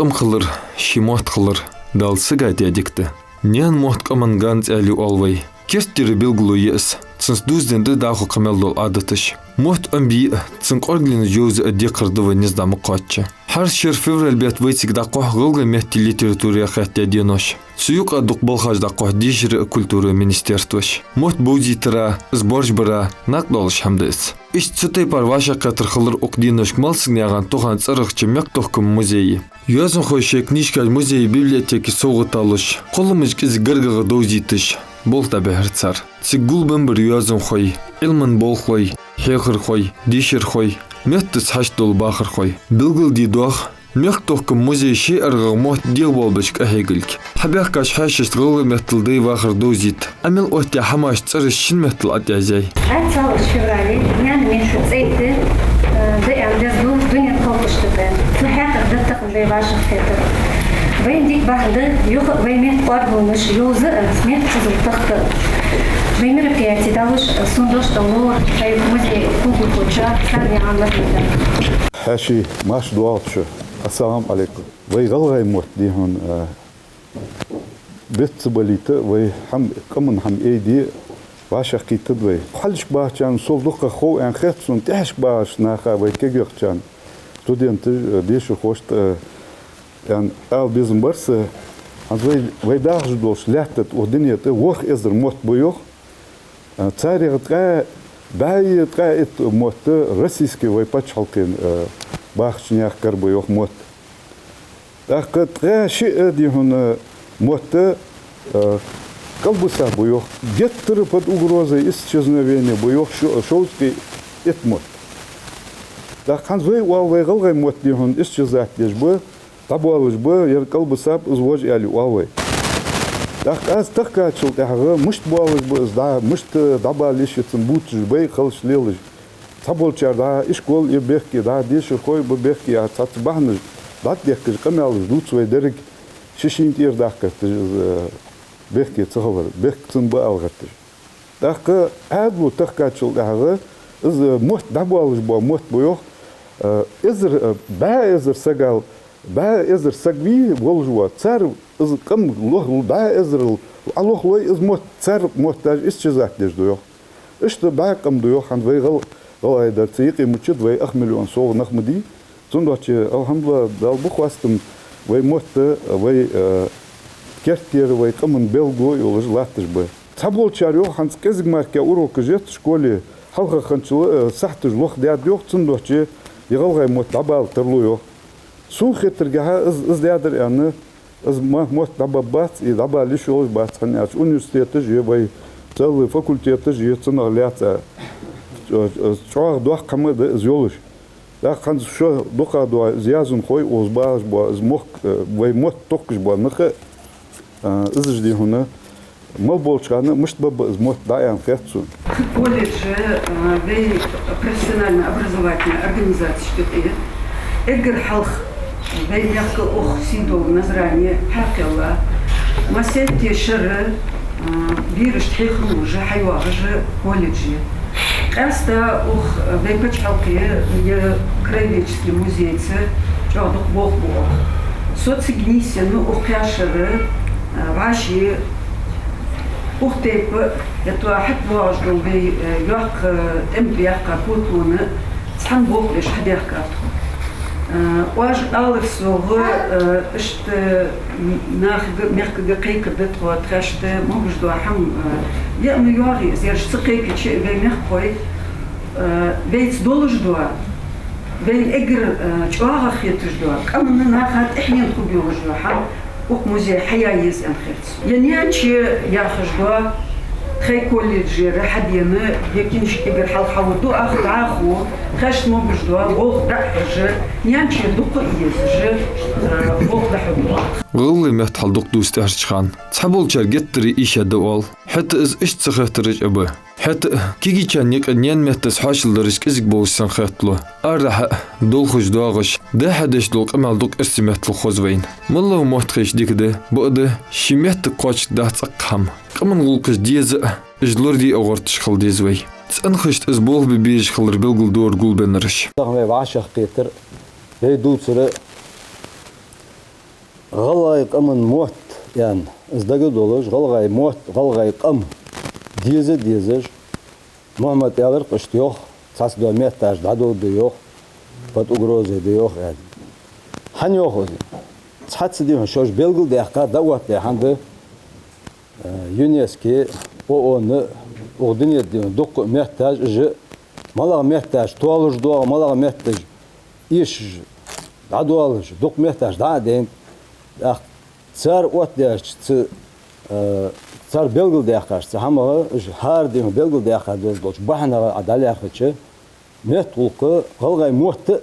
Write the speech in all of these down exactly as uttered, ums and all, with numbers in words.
къам хилар, ший мотт хилар Дала сага даь дика да. Наьна мотт къаман ганз аьле оал вай. Керттера белгало я из. Цунца дувзаденна да дӀахо кхы мел дола Ӏадаташ. Мотт Ӏомабе а, цун кӀоргленаш йовза а декхар да вай низ дӀа ма кхоачча. ХӀара шера февраль бетта вайцига дӀакхухь гӀалгӀай метта литературе хетта денош. Цу юкъа дукха балхаш дӀакхухь дешара а культуры министерствош. Мотт бовзийтара, из боаржабара накъадоалаш хӀама да из. Иштта цу тайпара вӀашагӀкхетар хилар укх деношка Малсагнаькъан Тухан цӀерагӀча мехкатохкама музее. Йоазонхой шоай книжкаш музее, библиотеке совгӀата луш, кхолламаш кӀезига гаргагӀа довзийташ, болх дӀабихьар цар. Цига гулбенна бар йоазонхой, Ӏилман болхлой, хьехархой, дешархой, меттаца хьашт дола бахархой. Белгалде доагӀа, мехкатохкама музей ший аргӀагӀа мотт дегӀабоалабеш къахьегаргья. Хьабаьхкача хьаьшашта гӀалгӀай меттала дай вахар довзийта. Ӏа мел оттаяь хӀамаш цӀераш шин меттала ӀотӀаязъяьй. Ӏа цхьалгӀача феврале наьна метта цӀайта, э, да аьнна деза да дунен кхалхашта тӀа. Цу хьакъехьа да тахан вай вӀашагӀкхетар. Вайна дика бахьан да юха а вай метта кӀоргалонаш йовза а, метта хозал тахка а. Вай мероприяти далуш, э, сона дош да ловр, хьай музей кулгу коча, сарни Ӏаммар да. Хьаьший, маьрша доагӀалда шо. Ассаламу Ӏалайкум. Вай гӀалгӀай мотт дий хьона, э, бетта ца балийта, вай хӀама, къаман хӀама айде, вӀашагӀкхийттад вай. Хьалхашка багӀачарна сов дукха хов аьнна хет сона, тӀехьашка багӀача наха, вай кегийчарна, студенташ, э, дешархошта, э, аьнна, ала безам бар са. ХӀанз вай, вай дахаш долча лаьтта тӀа, укх дунен тӀа ворхӀ эзар мотт ба йоах. Э, царех ткъаь бӀаь, ткъаь итт мотт российски вай паччахьалкхен, э, бахача наьха кара ба йоах мотт. ТӀаккха ткъаь шиъ, дий хьона, мотт, э, кӀалбиса ба йоах. Геттара под угрозой исчезновения ба йоах шо-, шовзткъеи итт мотт. ТӀаккха хӀанз вай оал, вай гӀалгӀай мотт, дий хьона, исчезать деш ба, дӀабоалаш ба, ер кӀалбисаб, из вож аьле оал вай. ТӀаккха аз тахкачул тӀехьагӀа мишта боалаш ба из дӀа, мишта дӀабала йиш я цун бувцаш, бай а хилча лелаш. Цхьаболчар дӀа ишкол я бехке, дӀа дешархой ба бехке яха цхьацца бахьанаш дӀатӀадехкаш къамаьлаш дувц вай деррига, ши-шийна тӀера даккхийташ из, э, бехке ца хилар, бехк цун ба ала гӀерташ. ТӀаккха Ӏаьдало тахкачул тӀехьагӀа из, э, мотт дӀабоалаш бола мотт ба йоах, э, эзар, э, бӀаь эзар сагал, бӀаь эзар саг вий волаш вола, цар из къам лох-, бӀаь эзарал Ӏолохлой из мотт, цар мотт даже исчезать деш да йоах. Иштта бӀаь къам да йоах хӀанз вай гӀал-, гӀалгӀай дар, цу юкъе мичад вай ах миллион совгӀа нах ма дий. Цудухьа, алхьамдулиллахӀ, Дала ба хоастам, вай мотт, вай, э, керттера, вай къаман белгало йолаш латташ ба. Цхьаболчар йоах, хӀанз кӀезига мара урокаш еций школе, хьалха хинначул, э, сахьташ лохдаьд йоах, цудухьа ер гӀалгӀай мотт дӀабала тарлу йоах. Сона хетаргахьа, из, из даьдар аьнна, из ма-, мотт дӀабаргбац, из дӀабала йиш йолаш бац, хӀана аьлча университеташ я вай, целый факультеташ я цунах лаьца, э, э, чӀоагӀа доккха хӀама да из йолаш. ТӀаккха хӀанз шо дукха доагӀа из йоазонхой, укхаза багӀаш бола, из мохк, э, вай мотт тохкаш бола нах а, э, из уж, дий хьона, мел болча хана мишта баргба из мотт дӀа аьнна хет сона. Цу колледже, а, вай профессионально-образовательни организацешта юкъе эггара хьалха вай мехка укх сийдолча Назране хьакхелла, массайтта шера, а, берашта хьехам луш хьайоагӀаш колледж я. Къаьстта укх вай паччахьалкхе я краеведчески музейца чӀоагӀа дукха болх ба укх. Со цига нийсъенна укх кхаь шера, а, вӀаши укх тайпара, это хьатӀабоагӀаш дола вай, э, йоккха, э, тӀем тӀа яьккха котало цхьана болх беш хьадаьхкад тхо. Э, оаш алар совгӀа, э, иштта нахага, мехкага кхайкар да тхо, тхоашта могаш дола хӀама, э, яа ма йоагӀий из, ераш ца кхайкача а вай мехкахой, э, вайца долаш дола, вайна эггара, э, чӀоагӀа хеташ дола, къаманна наха тӀехьенна хургйолаш дола хӀама укх музее хьаяь еза аьнна хет сона. Е наьнче яхаш дола тхай колледжера хьадена, е книжка эггара хьалха хьалургда, ах дӀахо, тхоашта могаш дола болх дӀа а хьожаш, наьнче дукха а езаш, э, болх дӀахьоргда. ГӀалгӀай метта хьал дукха дувца тӀехьарча хана цхьаболчар геттара эшадаь да оал, хӀаьта из иштта ца хетараш а ба. ХӀаьта а кегийчарна юкъе наьна меттаца хьоашалгӀа дараш кӀезига болаш санна хеталу. Арахьа а, долхаш доагӀаш, дӀа-хьа деш дола къамаьл дукха эрсий меттала хоза вайна. МаллагӀа мотт хайша дика да, бакъда ший меттага кхоачаргдац цӀаккха хӀама. Къаман гӀулакхаш деза а, уж лораде а гӀерташ хила деза вай. ЦӀенхашта из болх бе безаш хилар белгалдора гулбеннараша. Тахан вай вӀашагӀкхетар, вай дувцар, ГӀалгӀай къаман мотт, аьнна, из дага долаш, гӀалгӀай мотт, гӀалгӀай къам деза а дезаш, Мухьаммад аьлар-кх иштта, йоах, цхьацца дола метташ дӀадода, йоах, под угрозой да, йоах, аьнна. ХӀана йоах из? Цхьацца дийнахьа шоаш белгалдаьккха, дӀаоттадаь хӀама да, э, ЮНЕСКО, ООН, укх дунен тӀа дуккха а метташ, уж малагӀа метташ толаш доагӀа, малагӀа метташ эшаш, дӀадоалаш, дукха метташ дӀа а дайнад. ТӀаккха цар оттадаьча цу, э, цар белгалдаьккхача цу хӀамах, уж хӀара дийнахьа белгалдаьккха дезаш долча бахьанах Ӏа дӀалаьрхӀача, меттагӀулакх гӀалгӀай мотт а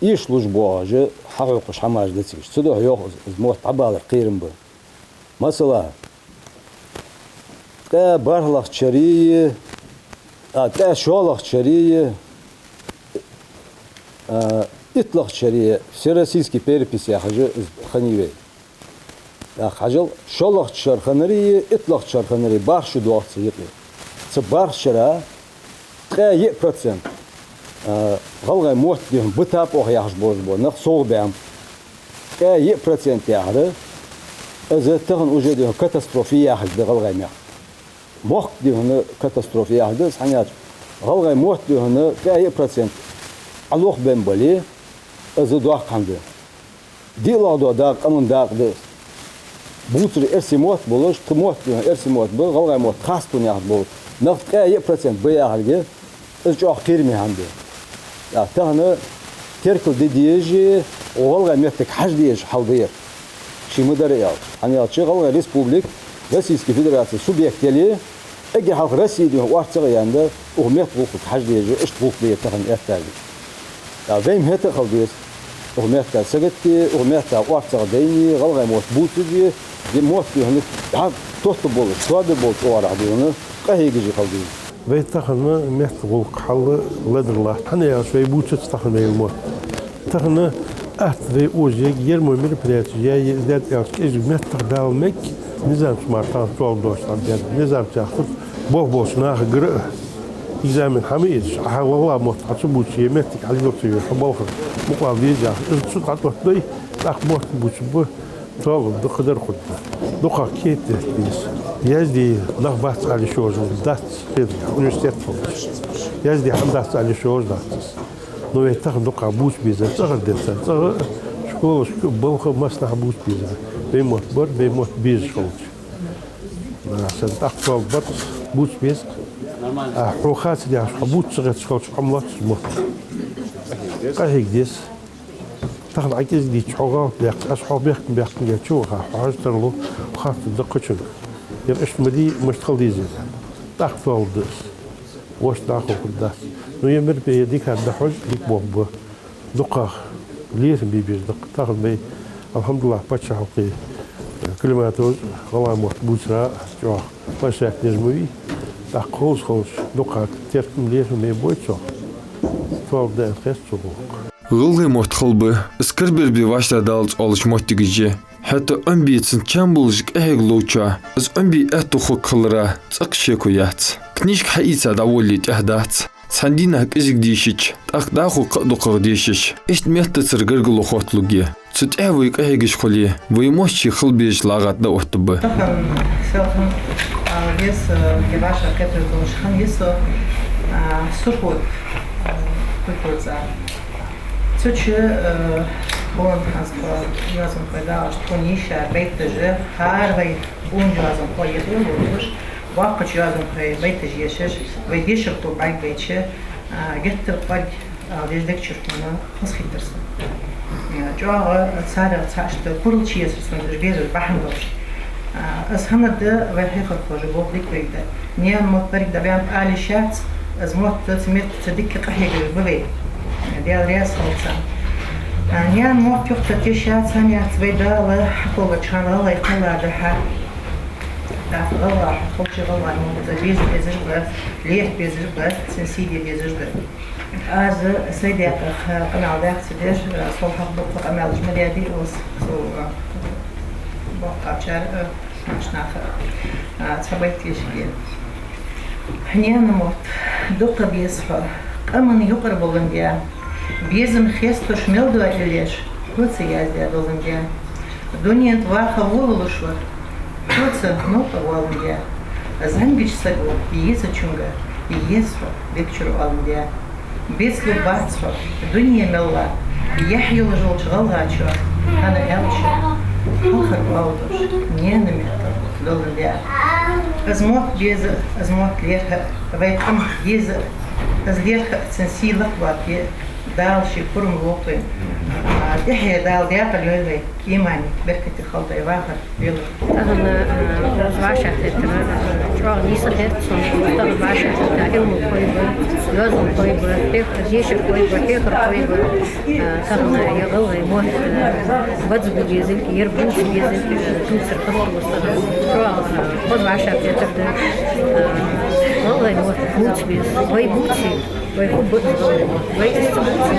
эшалуш боагӀаш хьахьокхаш хӀамаш да цига. Цудухьа, йоах, из, из мотт дӀабалар кхерам ба. Масала, ткъаь бархӀлагӀчареи, а, ткъаь шоллагӀчареи, а, итталагӀчареи всероссийский перепись яхаш из хиннай вай. ТӀаккха хьажал, шоллагӀча шера хиннареи итталагӀча шера хиннареи бархӀ шу доагӀа цу юкъе. Цу бархӀ шера ткъаь йиъ процент, а, гӀалгӀай мотт дийнахьа бутаб оаха яхаш болаш бола нах совгӀа баьннаб. Ткъаь йиъ процент яхар, из тахан уже дийнахьа катастрофа яхилга да гӀалгӀай мехка. Мохк дийнахьа катастрофа яхилга да из, хӀана аьлча гӀалгӀай мотт дийнахьа ткъаь йиъ процент Ӏолохбаьнна бале, из доккха хӀама да. ДиълагӀа дола дакъа къаман дакъа да из. Бувцар эрсий мотт болаш, тха мотт дийнахьа эрсий мотт ба, гӀалгӀай мотт харцон яхаш бола нах ткъаь йиъ процент ба яхилга, из чӀоагӀа кхераме хӀама да. ТӀаккха тахан теркал де дезаш, гӀалгӀай меттага хьажа дезаш хьал да ер, ший ма дарра аьлча. ХӀана аьлча ГӀалгӀай Республика Российски Федерацен субъект яле, эггара хьалха Россе дийнахьа орцагӀа а яьнна, укх меттагӀулакхага хьажа дезаш, иштта гӀулакх да ер тахан эттача. ТӀаккха вай ма хӀаьта а хила деза. Укх метта саготте, укх метта орцагӀа дайне, гӀалгӀай мотт бувцаш, е мотт дийнахьа дӀатотта болаш, тоабе болча оагӀорахьа дийнахьа къахьегаш хила деза. Вай тахан меттагӀулакх хьал ледара латт, хӀана аьлча вай бувцац тахан вай мотт. Тахан атта вай озег, ер мо мероприятеш яь, из даьд аьлча, кӀезига меттах бала мег, низамца мара тахан тоаладоацаш дӀабаьннаб. Низамца яхар болх болча нахагара а экзамен хӀама я из, Ӏа гӀалгӀай мотт Ӏа ца бувце, е меттиг Ӏа леладе ца веза, хьа балхара мукъа вала веза яхаш. Из цу тӀа тӀатоттадой, тӀаккха мотт бувцаргба, тоалургда, кхыдар хургда. ДукхагӀа кхетаде деза. Язде нах бац ала йиш йолаш дац, хетаргахьа, университет хилча. Язде хӀама дац ала йиш йолаш дац из. Но вай тахан дукхагӀа бувца безар, цӀагӀара денз, цӀагӀа школашка, балха, массанахьа бувца безар. Вай мотт бар, вай мотт безаш хилча. А, сенна тӀаккха тоалургбац, бувца беза. А, хьона хацар яхаш, хьо бувца ца гӀерташ хилча, Ӏомалоац мотт. Къахьега деза. Тахан Ӏа кӀезига дийцача, хьо гӀалат даьккха, аз хьох бехк-бехк даьча ваха, хьо хьажа тарлу, хаттар да кхычунга. Ер иштта ма дий, мишта хила деза ер. ТӀаккха тоалургда из. Вешта дӀахо хургдац. Ну, е мероприятие дикагӀа дӀахьош дика болх ба. ДукхагӀа лерхӀам бе беза да-кх. Тахан вай, алхьамдулиллахӀ, паччахьалкхе, э, Климатовс гӀалгӀай мотт бувцарах чӀоагӀа поощрять деш ма вий. ТӀаккха ховш-ховш дукхагӀа теркам, лерхӀам бе беза цох. Тоалургда аьнна хет сона гӀулакх. ГӀалгӀай мотт хала ба, из карабар бе вӀаштӀехьадалац оалача моттигашка. ХӀаьта Ӏомабе цун чам болаш къахьега ловчоа, из Ӏомабе аьттув хургхилара цӀаккха шеко яц. Книжка хьаийца дӀаволале тӀехьа дац. Цхьан дийнахьа кӀезига дийшача, тӀаккха дӀахо кхы а дукхагӀа дешаш, иштта меттацара гаргало хотталургья. Цу тӀехьа вай къахьегаш хуле, вай мотт ше хила безача лагӀа тӀа дӀаоттаргба. Тахан селхан, а, вес, а, гебаша кепир долаш хан весо, а, сурхот, а, культура цӀа. Цу чу, э, бон хьаста йоазонхой дагӀаш, тхона йийша байташ, хӀара вай бон йоазонхой йихе лоцуш, боккхача йоазонхой байташ ешаш, вай дешархо бӀаргбайча, а, геттара кӀоарга, а, деш дег чура хьона хоза хийтар сона. Э, чӀоагӀа царех цхьа иштта курал чу езар сона, уж безар бахьан долаш. А, из хӀама да вай хьехархоша болх дика вайга да. Наьна мотт берригаш дӀабаьннаб ала йиш яц, из мотт цу меттаца дика къахьегаш ба вай. Даьла раьза хилва царна. А, наьна мотт юхатоха йиш яц, хӀана аьлча вай Дала хьакхоллача хана гӀалгӀай кхелла да хьа. ТӀаккха гӀалгӀа хьакхоллача гӀалгӀай мотт беза безаш ба, лерхӀа безаш ба, цун сий де безаш ба. Аз сай даькъах къамаьл даккха ца деш, сол хьалха дукха къамаьлаш ма даьдий, аз сол, а, боккхагӀчар, а, нах, а, цхьа байт дешаргья. Хьа наьна мотт дукха беза хьо, къаман юкъара боландаь, безам хестош мел дола иллеш, хьоца яздаь доландаь. Дунен тӀа ваха волалуш вар, цо цун новкъа оалам даь. ЗӀамигача саго езачунга еза хьо дегачура оалам даь. Бецлургбац хьо дуне мел яхь йолаш волча гӀалгӀачоа, хӀана аьлча хьалхара оалаш наьна меттала долан даь. Из мотт беза, из мотт лерхӀа, вай къам деза, из лерхӀа, цун сий лакхбоаккхе Дала ший пурам лолда вайна. А, тӀехье Дала даькъала йойла вай имани, беркате хилда вай вахар, лелар. Тахан, а, укхаза вӀашагӀкхетар, а, чӀоагӀа нийса хет сона, тахан вӀашагӀкхетар, Ӏилма хой ба, йоазон хой ба, хьех-, дешар хой ба, хьехар хой ба. А, тахан ер гӀалгӀай мотт, а, базбу безилга, ер бувца безилга, а, дувцар хилар тахан. ЧӀоагӀа, а, хоза вӀашагӀкхетар да. А, гӀалгӀай мотт бувца беза, вай бувце. Вай хӀама ба из гӀалгӀай мотт. Вай из ца бувце,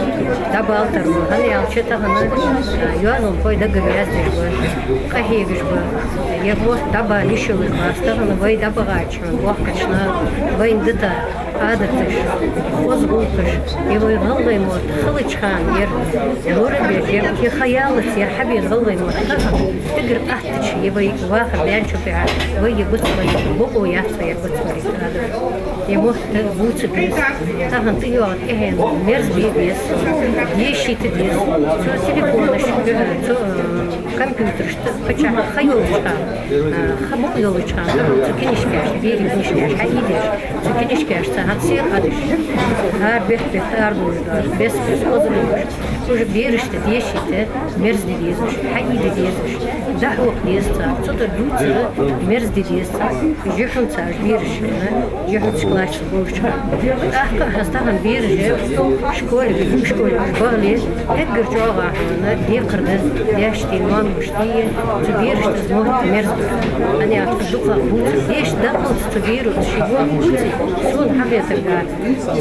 дӀабала тарлу. ХӀана аьлча тахан, а, йоазон хой даггара яздеш ба, къахьегаш ба. Ер мотт дӀабала йиш йолаш бац. Тахан вай дӀабахача хана, боккхача наха вайна дита Ӏадаташ, хоза гӀулакхаш, е вай гӀалгӀай мотт хилача хана ер лорабеш, ер, ер ха яллалца ер хьабена гӀалгӀай мотт тахан даггара аттача, е вай вахар баьнначул тӀехьагӀа вай ер гуц вай бокъо яц вай ер гуц вай Ӏадат. Ер мотт бувца беза, тахан тӀайоагӀа тӀехьенна мерза бе беза, дешийта деза. Цу телефонаш, цу, э, компьютерашта, паччахьа ха йолча хана, э, ха бокъо йолча хана, цу книжкаш, берий книжкаш хьаийдеш, цу книжкашца хӀанз сел Ӏадеш, ара бехк-бехк арадувлаш дола, бес-бес хоза долаш. Уж берашта дешийта мерза де дезаш, хьаийда дезаш, дӀахьокха деза цар, цу тӀара дувцар мерза де деза цар. Уж хӀанз цар уж бераш хьона, уж хӀанз классе болча хана. ТӀаккха а хӀанз тахан бераш школе, школе уж багӀале, эггара чӀоагӀа хьона декхар да даьшта, ноаношта, цу берашта из мотт мерза бар. ХӀана аьлча дукхагӀа бувца, дешаш даккхалца цу беро ший мотт бувце, сона хьахетаргахьа,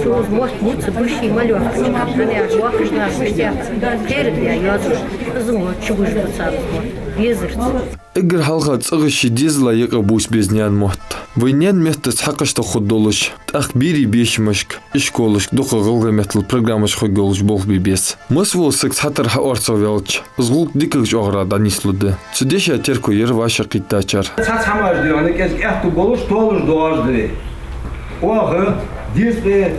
цо из мотт бувца ба ший мел йоаккхача. ХӀана аьлча воккхача наха мишта яц, кхераргда йоазув, из мотт чубувш ба цар, из мотт безарца. Эггара хьалха цӀагӀа ший дезала юкъе бувца беза наьна мотт. Вай наьна меттаца хьакхашта хургдолаш, тӀаккха берий бешамашка, ишколашка дукха гӀалгӀай меттала программаш хургйолаш болх бе беза. Масса вола саг цхьатарра хьаорцагӀваьлча, из гӀулакх дикагӀча оагӀорахьа дӀанийслургда. Цу деша терко яр вӀашагӀкхийттачар. Цхьацца хӀамаш да вайна кӀезига аьттув болаш, толаш доагӀаш да вай. Оаха дезткъе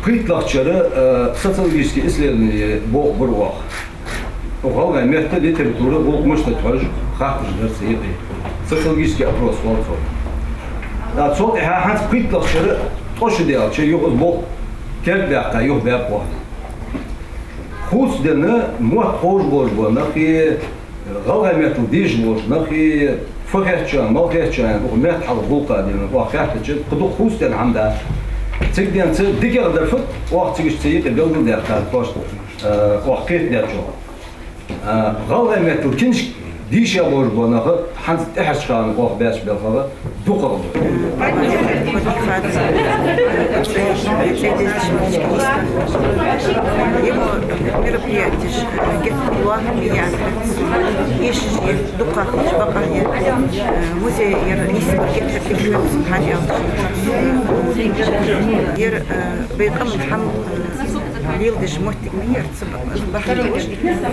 пхийтталагӀча шера, э, социологически исследовани болх бир оаха. ГӀалгӀай метта, литература, гӀулакх мишта да хьожаш, хаттараш дар цу юкъе. Социологически опрос хул цох. ТӀаккха цул тӀехьагӀа хӀанз пхийтталагӀча шера ткъо шу даьлча, юха из болх теркабаьккха, юхабаьб оаха. Хувцаденна мотт ховш болаш бола нах е, гӀалгӀай меттала дешаш болаш нах е, фу хет шоана, мала хет шоана, укх метта хьалха гӀулакх дена, оаха хаьттача, кхы дукха хувцаденна хӀама дац. Цига денз дикагӀа дар фуд, оаха цига цу юкъе белгалдаьккхад, просто, э, оаха кхетадаьчох. Э, гӀалгӀай меттала книжка дийша болаш бола нах хӀанз тӀехьарча хана оаха баьча белхагӀа дукхагӀа ба. Мо мероприятеш геттара лоархӀаме яр хет сона. Эшаш я, дукхагӀа хилча бакъахьа я. Музей яр нийсбар геттара дика хет сона, хӀана аьлча, э, ер, э, вай къаман хӀама, э, леладеш моттиг ма яр. Бахьан долаш,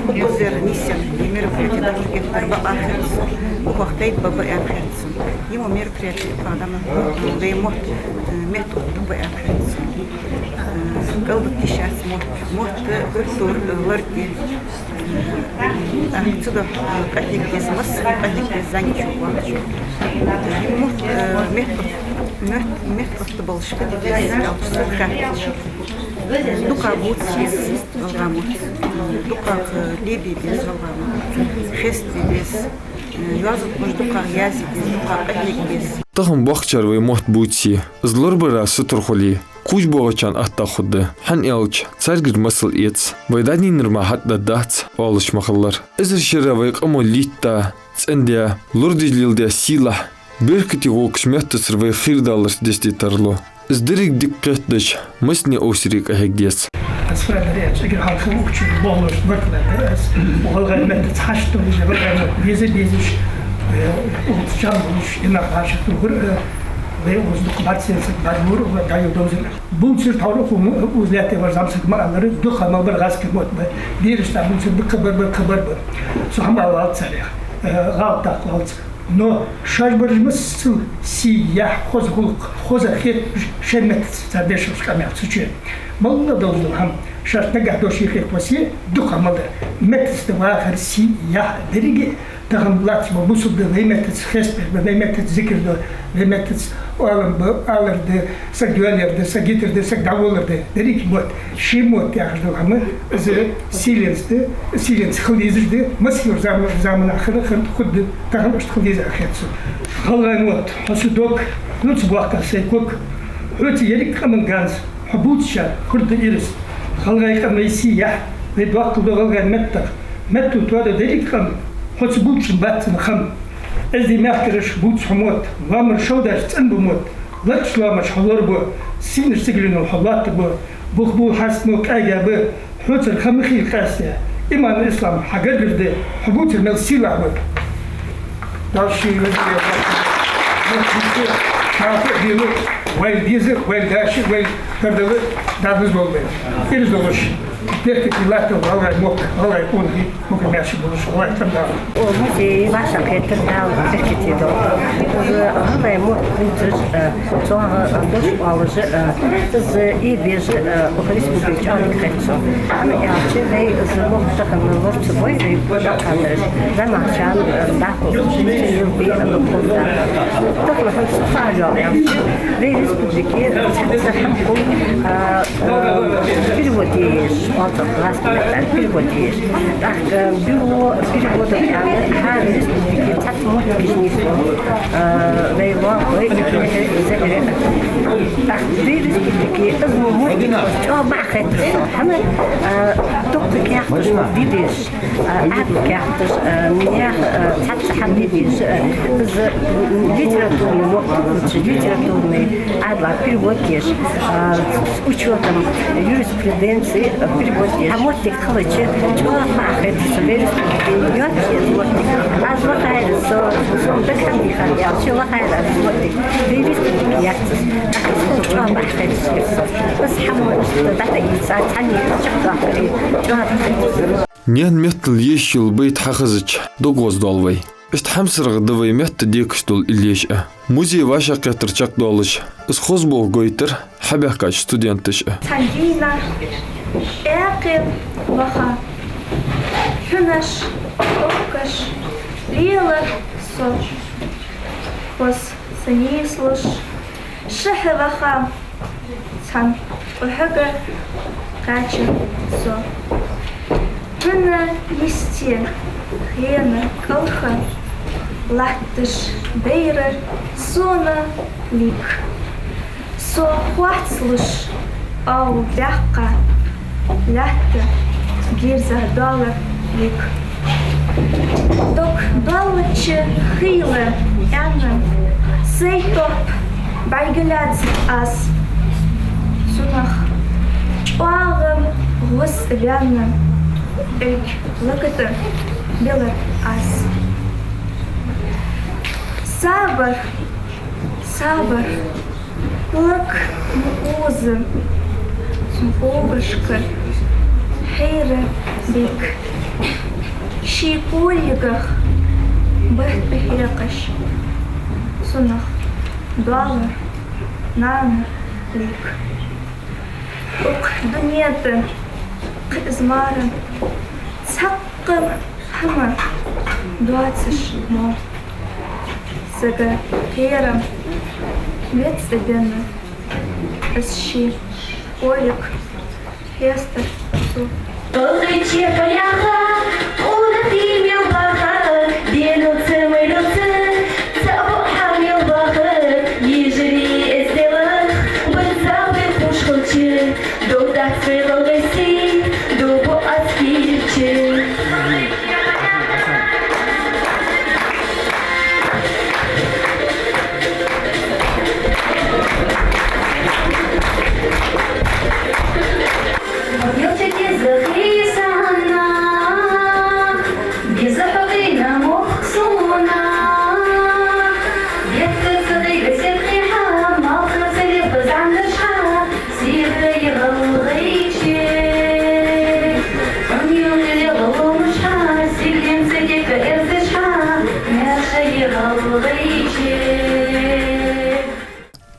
укхазара нийсъенна ер мероприяти дукха геттара бакъахьа хет сона, укхох пайда ба аьнна хет сона. Ер мо мероприяти укхаза дӀа ма, вай мотт, э, меттаоттаргба аьнна хет сона. Э, кӀалбита йиш яц мотт, мотт гуттар, э, лораде. Э, цудухьа, э, къахьега деза, массане къахьега деза, занчу вахчу. Ер мотт, э, метта, мет-, меттаоттаргболаш хила деза, аьлча, сона хаьттача. ДукхагӀа бувца беза гӀалгӀай мотт. ДукхагӀа лебе беза гӀалгӀай мотт. Хеставе беза. Йоазонхоша дукхагӀа язъе беза, дукхагӀа къахьега беза. Тахан боккхагӀчар вай мотт бувце, из лорабара сутара хуле, кхувш боагӀачарна атта хургда. ХӀана аьлча, царгара масал эца, вай дӀадийна мара хьатӀадаргдац, оалаш ма хиллара. Эзар шера вай къамо лийтта, цӀендаь, лораде леладаь сийлахь, беркате гӀулакхаш меттацара вай хийра даларца дешде тарлу. Из деррига дика кхетадеш, массане овсаре къахьега деза. Аз фу аьлар аьлча, эггара хьалха укх чу болхлошта баркал аьлар аз. ГӀалгӀай меттаца хьашт долаш, гӀалгӀай мотт беза безаш, э, укх чу чам болаш, имах хьашт долаш, э, Вай укхаза дукха бӀаргацаенна саг бӀаргагур, дӀайодовзар. Бувцар тхьовра укхо укхаза лаьттеи вар зӀамсаг ма аллара, дукха хьалха ма бар гӀазкхий мотт ба. Бераш цхьа бувцар дукха бар, бар, кхы бар бар. Со хӀама ала валац царех, э, гӀалат даккха валац. Но шоаш бараш массаза сий, яхь, хоза гӀулакх, хоза хеташ шоай меттаца цар дешараш къамаьл цу чу. Мел долаш дола хӀама, шоаш нагахь дош хетта васе, дукха хӀама дар. Меттаца вахар, сий, яхь, деррига а тахан лаьтташ ба бусалба да, вай меттаца хестабер ба, вай меттаца зикар ду, вай меттаца алам ба, алар да, саг йоалаяр да, саг йитар да, саг дӀаволлар да. Деррига мотт, ший мотт яхаш дола хӀама, из сийленца да, сийленца хила дезаш да, массайолча зама-, заманахьа хинна, хинна, хургда, тахан иштта хила деза аьнна хет сона. ГӀалгӀай мотт, хьо са дог, хьоца боаккх сай ког, хьоца еррига къаман ганз, хьо бувцачар хургда ираз. ГӀалгӀай къаман сий, яхь, вай доаккхал да гӀалгӀай меттах, метто тоаду деррига къам, хьоца бувцачун бац цун хам. Эздий мехкараш, бувца хьо мотт, лоамара шовдаш цӀена ба мотт, латташ лоамаш хьо лорабу, сийна сигаленал хьо лоаттабу, бух бул хьаст мо къаьга ба, хьоцара ха ма хийла къаьста, иман, ислам хьа гаргара да, хьо бувцар мел сийлахь ба. Дала ший веза, наха а дийла, вай деза, вай даши, вай дардала, дадаз болбай. Ираз долаш. Беркате латталда гӀалгӀай мохк, гӀалгӀай къонахий, мукъа маьрша болаш, гӀалгӀай тӀам Дала. О, музей вӀашагӀкхетар Дала беркате долда. Из гӀалгӀай мотт бувцаш, э, цох дош оалаш, э, из эбеш, э, укх республике чӀоагӀа хет сона. ХӀана аьлча вай из мохк тахан лорацабой вай дӀакхаьчараш. Заман чам, э, дӀахо, шинча юбилей, э, хургда. Тахан хӀанз цу хьале аьлча, вай республике цхьацца хӀама хул, э, Э, перевод еш, оалаш гӀазкхий меттала перевод еш. ТӀаккха, э, бюро переводов аьнна, хӀара республике цхьацца моттигаш нийслу, э, вай лоа, вай иккхе, из хӀара. ТӀаккха вай республике из мо моттиг хоза чӀоагӀа бакъахьа хет сона. ХӀана, э, дукха каьхаташ ма дидеш. А, Ӏаьдала каьхаташ, а, наьха, а, цхьацца хӀама дийдеш, а, из, м, литературни мотт бувцаш, литературни Ӏаьдала перевод еш, а, с учётом юриспруденции, а, перевод еш. А моттиг хилча, чӀоагӀа бакъахьа хет сона, вай республике йоацаш я из моттиг. Аз вахар, со, сона дагахьа хӀама дийхар аьлча, вахар аз из моттиг. Вай республике яц из. ТӀаккха из хилча чӀоагӀа бакъахьа хет сона. Из хӀама дӀатӀаийца, цхьанне чакхдоаккхаре, чӀоагӀа бакъахьа хет сона. Наьна меттала еш йола байт хьахезача, дог гӀоздоал вай. Иштта хьамсарагӀа да вай метта декаш дола иллеш а. Музей вӀашагӀкхетар чакхдоалаш, из хоза болх гойтар хьабаьхкача студенташа а. Цхьан дийнахьа эккхе ваха, хьунаш, тохкаш лелар со. Хоза са нийслуш, шихьа ваха, цхьан къухьагара кхаьчар со. Хьуна йисте хьена кӀалха латташ дайрар сона лиг. Со хоацалуш, ала баьккха лаьтта герзах доаллар лиг. Дог доаллача хийла аьнна, сай топ бӀаргаяьлар аз. Цунах чӀоагӀа гӀоз ваьнна, элк лаката белар аз. Сабар, сабар, лакха ма оза, цун къобашкара хьера бег. Ший кӀоалгах барт бӀехьекхаш, цунах доаллар нана лиг. Укх дунен тӀа кхы из мара цхьаккха хӀама доацаш мо. Сага кхерам вецӀа бенна, из ший кӀоалг хестар цо. Кхы чепаяха, къонахий мел баха, денал ца майрал ца, цаӀ букъ хьа мел баха, йижарий эзделах, баззал вай кхувш хилча, ду дац вай гӀалгӀай сий, ду бу аз кийча.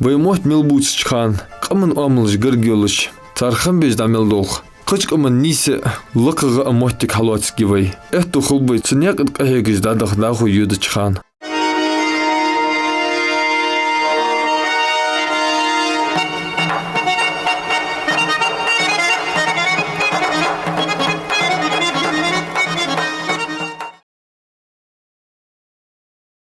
Вай мотт мел бувцача хана, къаман оамалаш гарга йолаш, цар хам беш дӀа мел долх, кхыча къаман нийса а, лакхагӀа а моттиг хьалоацаргья вай. Аьттув хилба вай цу наькъа тӀа къахьегаш дӀадаха дӀахо йодача хана.